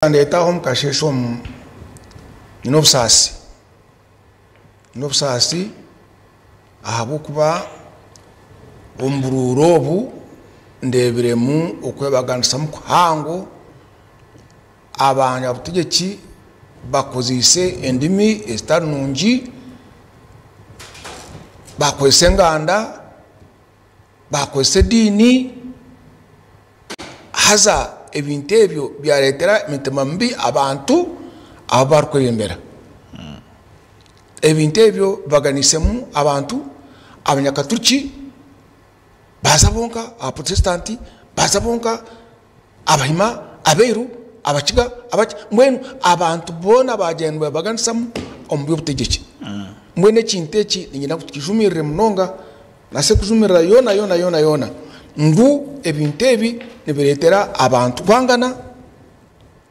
Ndeeta omu kasheeshe omu nyine obusaasi, nyine obusaasi ahabw'okuba omu buruuru obu ndeebiremu okwebaganisamu kuhango, abanyabutegyeki bakozeise endimi ezitari nungi, bakozesa enganda, bakozesa ediini. Haza ebintu ebyo byareetera emitima mibi abantu abu barikwebembera. Ebintu ebyo bibaganiisemu abantu, Abanyakaturiki baaza bonka, Abaporotesitanti baaza bonka, Abahima, Abairu, Abakiga, abaki, mbwenu abantu boona baagyenda nibebaganisamu omu by'obutegyeki. Mbwenu ekintu eki niinyenda ngu tukijumirire munonga. Naabaasa kujumirira yoona yoona yoona yoona ngu ebintu ebi nibireetera abantu kwangana,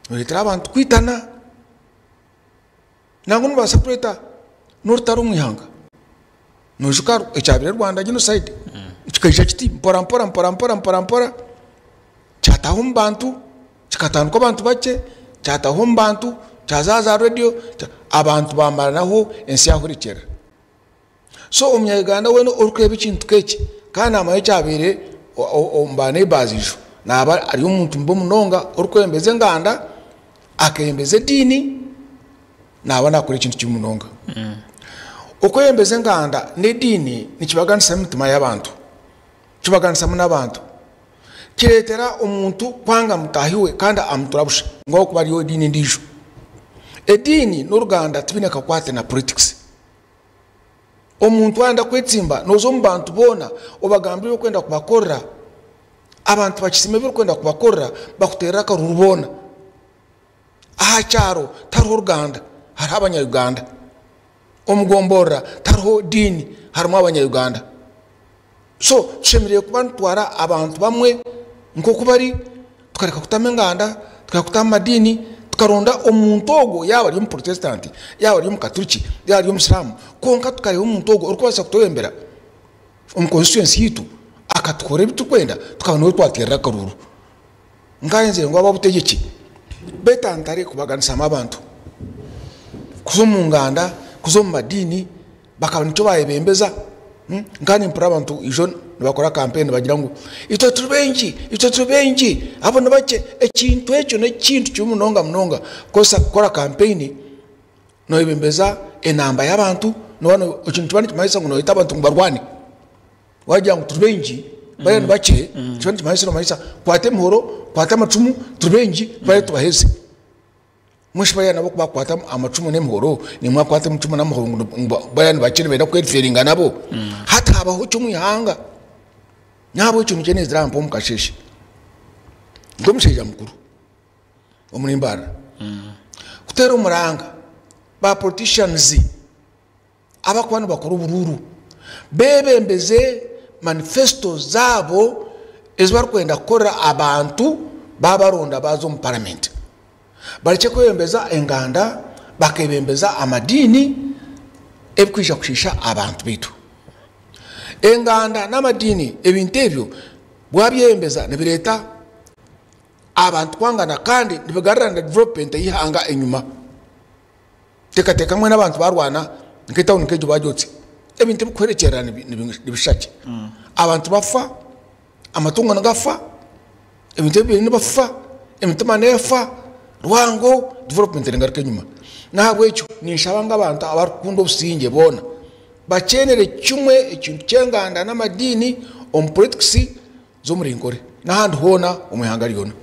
nibireetera abantu kwitana, nangwa nibibaasa kureeta n'orutaro omu ihanga. Noijuka ekyabaire Rwanda genocide kikaija kiti mpora mpora mpora mpora mpora mpora kyataaha omu bantu, kikatandikwa abantu bakye, kyataaha omu bantu, kyaza aha za rediyo, abantu baamaranaho ensi yaahwerekyerera. So omunya-Uganda weena orikureeba ekintu nk'eki kandi naamanya ekyabaire omu ba neighbours ijo, naaba ari omuntu mubi munonga orikwebembeza enganda, akeebembeza ediini, naaba naakora ekintu kibi munonga. Okwebembeza enganda n'ediini nikibaganisamu emitima y'abantu, kibaganisamu n'abantu. Kireetera omuntu kwanga mutaahi we kandi amutura busha ngu ahabw'okuba ari ow'ediini endiijo. Ediini n'oruganda tibiine kakwate na politics. Omuntu waayenda kwetsimba, nooza omu bantu boona obagambire ebi orikwenda kubakorera. Abantu bakisiima ebi orikwenda kubakorera, bakuteerera akaruuru boona. Aha kyaro tihariho ruganda, hariho Abanya-Uganda. Omu gomborora tihariho diini, harimu Abanya-Uganda. So tushemereire kuba nitutwara abantu bamwe nk'oku bari, tukareka kutamu enganda, tukareka kutamu amadiini, tukaronda omuntu ogwo yaaba ari Omuporotesitanti, yaaba ari Omukaturiki, yaaba ari Omusiraamu, kwonka tukareeba omuntu ogwo orikubaasa kutwebembera omu konsituwensi yaitu akatukorera ebi turikwenda, tukaba niwe twateerera akaruuru. Nkaayenzire ngu ab'obutegyeki beetantare kubaganisamu abantu, kuza omu nganda, kuza omu madiini. Bakaba nikyo bayebembeza. Nkaba nimpurira abantu ijo nibakora kampeyini nibagira ngu itwe turi baingi, itwe turi baingi, abo ni bakye. Ekintu ekyo n'ekintu kibi munonga munonga kukozesa kukora kampeyini noyebembeza enamba y'abantu, ekyo nikiba nikimanyisa ngu noyeta abantu ngu barwane. Wagira ngu turi baingi bariya ni bakye, nikiba nikimanyisa nomanyisa kwata emihoro, kwata amacumu turi baingi bariya tubaheze. Mbwenu shi bariya nabo ku baakukwata amacumu n'emihoro, naimwe mwakwata emicumu n'amahoro ngu bariya nibakye nibenda kweriferinga nabo? Hati habaho ki omu ihanga? N'ahabw'ekyo nikyo neezire aha mpa omu kasheeshe nk'omushaija mukuru omuri Mbarara kuteera omuranga ba politicians abarikuba nibakora oburuuru beebembeze manifesto zaabo ezi barikwenda kukorera abantu baabaronda baaza omu paramenti. Barekye kwebembeza enganda, bakeebembeza amadiini ebirikwija kushiisha abantu baitu. Enganda n'amadiini ebintu ebyo waabyebembeza nibireeta abantu kwangana kandi nibigarura na development y'eihanga enyima. Teekateeka mbwenu abantu baarwana nk'etawuni nk'egyo baagyotsya, ebintu ebirikuhwerekyerera nibishusha ki? Abantu bafa, amatungo nigafa, ebintu ebibaire nibifa, emitima neefa, rwango, development negaruka enyima. N'ahabw'ekyo ninshaba ngu abantu abarikukunda obusingye boona bakyenere kimwe ekintu ky'enganda n'amadiini omu politics z'omuri Nkore n'ahandi hoona omu ihanga ryona.